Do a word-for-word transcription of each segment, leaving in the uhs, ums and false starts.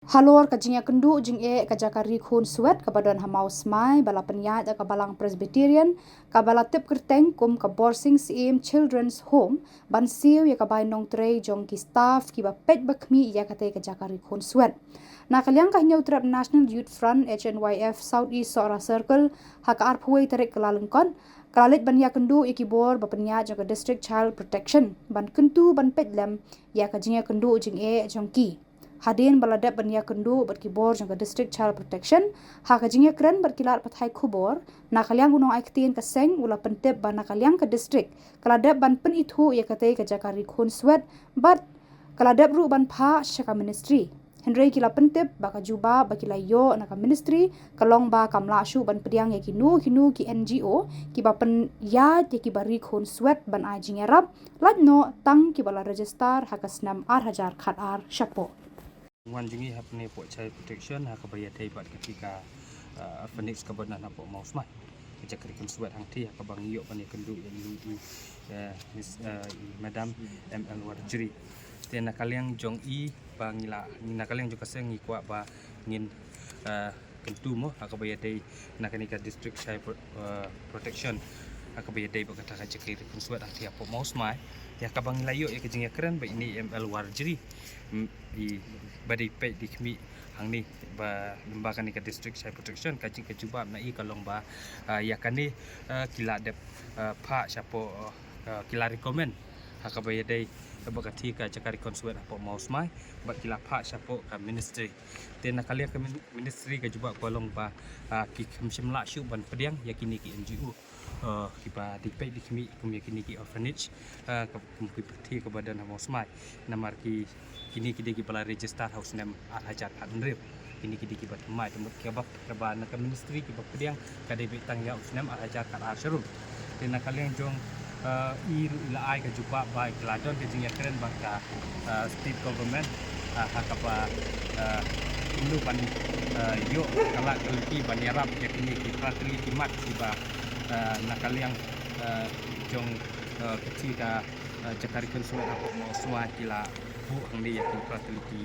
Halor ka jingïakynduh jingeh ka jaka ri khun swet kaba don ha Mawsmai ba la pynïaid da ka Balang Presbyterian kaba la tip kyrteng kum ka Borsing Syiem Children's Home ban siew ïa ka bai nongtrei jong ki staff kiba peit ba khmih ïa katei ka jaka ri khun swet. Na ka liang ka Hynñiewtrep National Youth Front H N Y F South East Sohra Circle ha ka arphew wei tarik Kyllalyngkot ka la leit ban ïakynduh ïa ki bor ba pynïaid jong ka District Child Protection ban kyntu ban peit lem ïa ka jingïakynduh jingeh jong ki. Hadien ba la dep ban ïakynduh bad ki bor jong ka District Child Protection ha ka jingïakren bad ki lad pathai khubor, na ka liang u nongai ktien ka seng u la pyntip ba na ka liang ka district ka la dep ban pynithuh ïa katei ka jaka ri khun swet bad ka la dep ruh ban phah sha ka ministry. Hynrei ki la pyntip ba ka jubab ba ki la ïoh na ka ministry ka long ba kam lah shuh ban pdiang ïa kino kino ki N G O kiba pynïaid ïa kiba ri khun swet ban ai jingïarap, lait noh tang kiba la register ha ka snem ar hajar khatar shapoh. Wan jong ngi hapdeng hapoh Child Protection ha kaba ïadei bad kata ka, uh, orphanage kaba don hapoh Mawsmai. Ka jaka ri khun swet hangtei ha kaba ngi ïoh ban ïakynduh ïa i, uh, Miss, uh, i Madam M L Warjri. Te na ka liang jong i ba ngi la, na ka liang jong ka seng ngi kwah ba ngin, uh, kyntu mo ha kaba ïadei na kane ka District Child Pro-, uh, Protection ha kaba ïadei bad kata ka jaka ri khun swet hangtei hapoh Mawsmai. Ïa kaba ngi la ïoh ïa ka jingïakren ba ine i M L Warjri, mm, i ba dei peit dei khmih hangne ba lyngba kane ka District Child Protection, ka jing ka jubab na i ka long ba, ah, ïa kane, ah, ki la dep, ah, phah shapoh, ah, ki la recommend ha kaba ïadei bad kata ka jaka ri khun swet hapoh Mawsmai bad ki la phah shapoh ka ministry. Te na ka liang ka min-, ministry ka jubab ka long ba, ah, kim shym lah shuh ban pdiang ïa kine ki N G O, uh, kiba dei peit dei khmih kum ïa kine ki orphanage, uh, ka, kum ki pyrthei kaba don ha Mawsmai. Namar ki, kine ki dei kiba la register ha u snem ar hajar khathynriew. Kine ki dei kiba thymmai, te mut kaba, kaba na ka ministry kiba pdiang ka dei beit tang ïa u snem ar hajar khatar sharum. Te na ka liang jong, uh, i ruh i la ai ka jubab ba ki la don ka jingïakren bad ka, uh, state government, uh, ha kaba, uh, kumno ban, uh, ïoh ka lad ka lynti ban ïarap ïa kine ki phra tylli ki mat kiba, uh, na ka liang, uh, jong, uh, kata ka, uh, jaka ri khun swet hapoh Mawsmai ki la buh hangne ïa ki phra tylli ki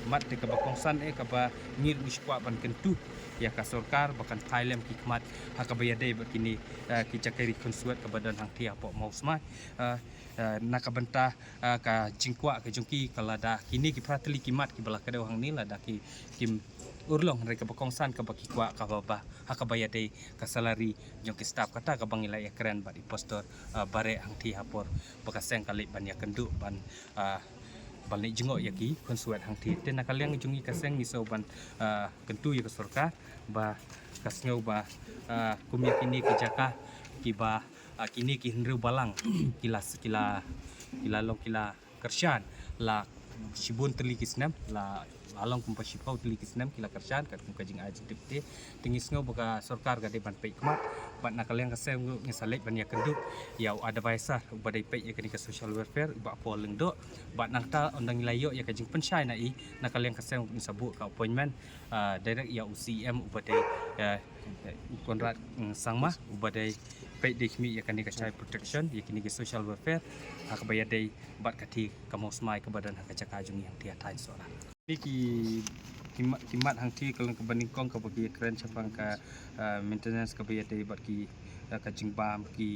mat. Te kaba kongsan eh kaba ngi ruh ngi kwah ban kyntu ïa ka sorkar ba kan phai lem ki khmat ha kaba ïadei bad kine, uh, ki jaka ri khun swet kaba don hangtei hapoh Mawsmai. Uh, uh, na ka bynta, ah, ka jingkwah ka jong ki ka lada kine ki phra tylli ki mat kiba la kdew hangne lada ki kim urlong, hynrei kaba kongsan kaba ki kwah kaba ba ha kaba ïadei ka salary jong ki staff, kata kaba ngi la ïakren bad i Pastor, ah, Bareh hangtei ha por ba ka seng ka leit ban ïakynduh ban, ah, ban leit jngoh ïa ki khun swet hangtei. Te na ka liang jong ngi ka seng ngi sngew ban, ah, kyntu ïa ka sorkar ba ka sngew ba, ah, kum ïa kine ki jaka kiba, ah, kine ki hynriew balang ki la, ki la, ki la long ki la kyrshan la shibun tylli ki snem, la, la long kumba shiphew tylli ki snem ki la kyrshan katkum ka jingai jingtip. Te ngi sngew ba ka sorkar ka dei ban peit khmat. Bad na ka liang ka seng ngi sa leit ban ïakynduh ïa u advisor uba dei peit ïa kane ka social welfare, u Bah Paul Lyngdoh. Bad nangta ynda ngi la ïoh ïa ka jingpynshai na i, na ka liang ka seng ngi sa buh ka appointment, ah, direct ïa u C E M uba dei, ah, u Conrad, mm, Sangma uba dei peit dei khmih ïa kane ka child protection, ïa kine ki social welfare ha kaba ïadei bad kata ka Mawsmai kaba don ha ka jaka jong ngi hangtei ha thaiñ Sohra. Kine ki, ki ma-, ki mat hangtei ka long kaba nyngkong kaba ki ïakren shaphang ka, ah, maintenance kaba ïadei bad ki, ah, ka jingbam ki,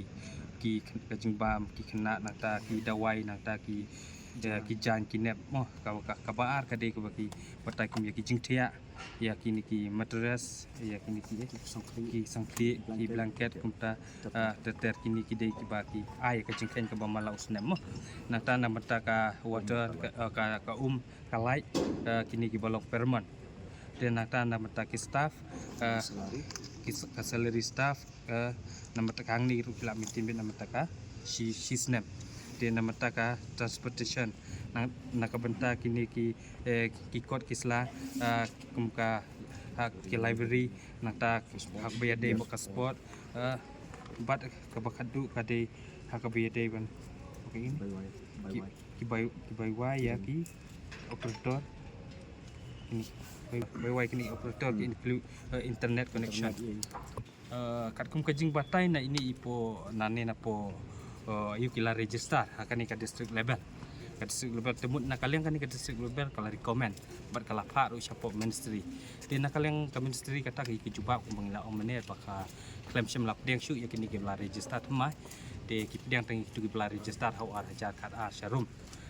ki, ka jingbam, ki khynnah, nangta ki dawai, nangta ki, ah, ki jaiñ ki nep mo, ka, ka, kaba ar ka dei kaba ki batai kum ïa ki jingthiah, ïa kine ki mattress, ïa kine ki, eh, ki sangkhlieh, ki blanket, kumta, ah, ter ter kine ki dei kiba ki ai ka jingkheiñ kaba man la u snem mo. Nangta na bynta ka water, ka, ah, ka, ka um, ka light, ah, kine kiba long paramount. Te nangta na bynta ki staff, ah, ki s-, ka salary staff, ah, na bynta ka hangne ruh ki la mynta beit na bynta ka shi, shi snem. Te na bynta ka transportation, na, na ka bynta kine ki, eh, ki kot ki sla, ah, kum ka, ha, ki library, nangta ha kaba ïadei bad ka sport, ah, bad kaba khadduh ka dei ha kaba ïadei ban, okay, ki, ki bai, ki bai wai ïa ki operator. Kine, bai, bai wai kine operator ki include, eh, internet connection. Eh, katkum ka jingbatai na ine i poi, na ne na poi, eh, ïa ki la register ha kane ka district level. ka district level, te mut na ka liang kane ka district level ka la recommend bad ka la phah ruh shapoh ministry. Te na ka liang ka ministry kata ka jubab kumba ngi la ong mynne ba ka khlem shym la pdiang shuh ïa kine kiba la register thymmai. Te ki pdiang tang ïa kito kiba la register ha u ar hajar khatar sharum.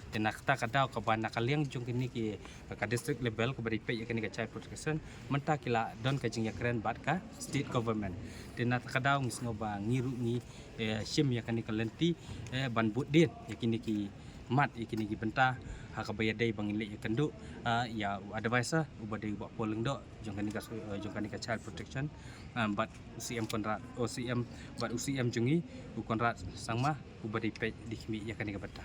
Te na kata ka daw kaba na ka liang jong kine ki, ka district level kaba dei peit ïa kane ka child protection, mynta ki la don ka jingïakren bad ka state government. Te na kata ka daw ngi sngew ba ngi ruh ngi, eh, shim ïa kane ka lynti, eh, ban bud dien ïa kine ki mat ïa kine ki bynta ha kaba ïadei ba ngin leit ïakynduh, ah, ïa u advisor uba dei u Bah Paul Lyngdoh jong kane ka, eh, jong kane ka child protection, ah, bad u C M Conrad, u C M, bad u C M jong ngi, u Conrad Sangma, uba dei peit dei khmih ïa kane ka bynta.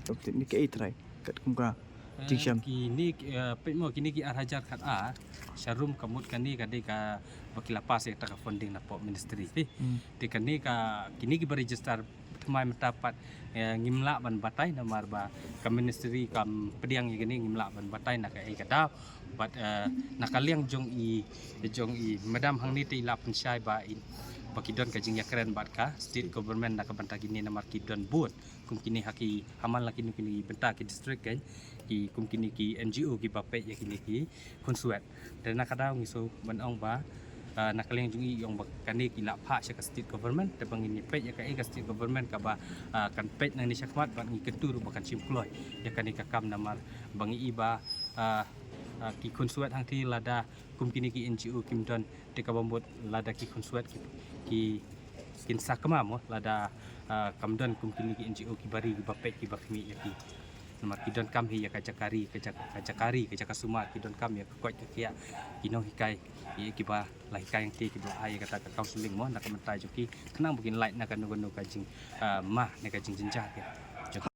Okey, ni ka ei trai kat kum ka, eh, jingshem. Kine, eh, peit mo kine ki ar hajar khatar sharum ka mut kane ka dei kaba ki la pass ïa kata ka funding napoh ministry. Te kane ka, kine kiba register thymmai mynta pat, eh, ngim lah ban batai namar ba ka ministry kam pdiang ïa kane, ngim lah ban batai na ka ei ka daw. Bad, eh, na ka liang jong i, jong i madam hangne te i la pynshai ba i, ba ki don ka jingïakren bad ka state government na ka bynta kine namar ki don bun kum kine ha ki, ha man la kine kine bynta ki district kan, ki kum kine ki N G O kiba peit ïa kine ki khunswet. Te na ka daw ngi sngew ban ong ba, ah, na ka liang jong i ong ba kane ki la phah sha ka state government, te ba ngin ïa peit ïa ka ei ka state government kaba, ah, kan peit nangne shakhmat bad ngi kyntu ruh ba kan shim kloi ïa kane ka kam namar ba ngi i ba, ah, ah, ki khunswet hangtei lada kum kine ki N G O kim don te kaba mut lada ki khunswet ki, ki kin sa kma mo lada, ah, kam don kum kine ki N G O kiba ri kiba peit kiba khmih ïa ki. Namar ki donkam hi ïa ka jaka ri, ka jaka, ka jaka ri, ka jaka sumar, ki donkam ïa ka koit ka khiah, ki nonghikai, ïa kiba la hikai hangtei kiba la ai ïa kata ka counselling mo na ka bynta jong ki, khnang ba kin lait na kano kano ka jing, ah, ma ne ka jingjynjar ka jong ki.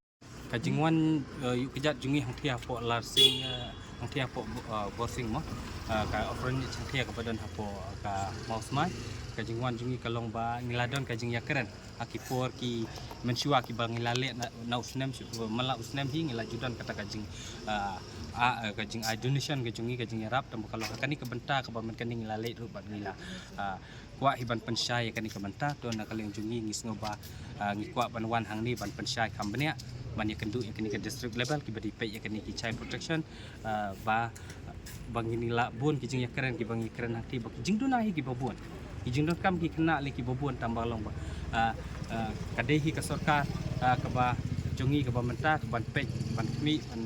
Ka jingwan, eh, ïuh kjat jong ngi hangtei hapoh Larsing, eh, hangtei hapoh, eh, Borsing mo, eh, ka orphanage hangtei kaba don hapoh ka Mawsmai. Ka jingwan jong ngi ka long ba ngi la don ka jingïakren ha ki por ki mynshuwa kiba ngi la leh na, na u snem shu, man la u snem hi ngi la ju don kata ka jing, ah, ah, eh, ka jing, ah, donation ka jong ngi, ka jingïarap tang ba ka long ha kane ka bynta kaba mynta kane ngi la leh ruh bad ngi la, ah, kwah hi ban pynshai ïa kane ka bynta. To na ka liang jong ngi ngi sngew ba, ah, ngi kwah ban wan hangne ban pynshai kham bniah ban ïakynduh ïa kane ka district level kiba dei peit ïa kane ki child protection, ah, ba, ba ngin ïa lah bun ki jingïakren kiba ngi kren hangtei ba ki jingduna hi kiba bun, ki jingdonkam ki khynnah lei kiba bun tang ba long ba, ah, ah, ka dei hi ka sorkar, ah, kaba jong ngi kaba mynta kaban peit ban khmih ban,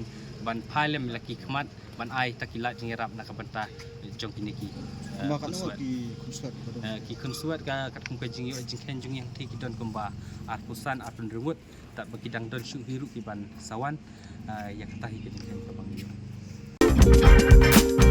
ban phai lem la ki khmat ban ai ta ki lad jingïarap na ka bynta jong kine ki, eh, khunswet. Ki khunswet ka, katkum ka jingïoh jingkheiñ jong ngi hangtei ki don kumba arphew san arphew hynriew ngut, tad ba ki dang don shuh hi ruh kiban sa wan, eh, ïa kata hi ka jingkheiñ kaba ngi ïoh.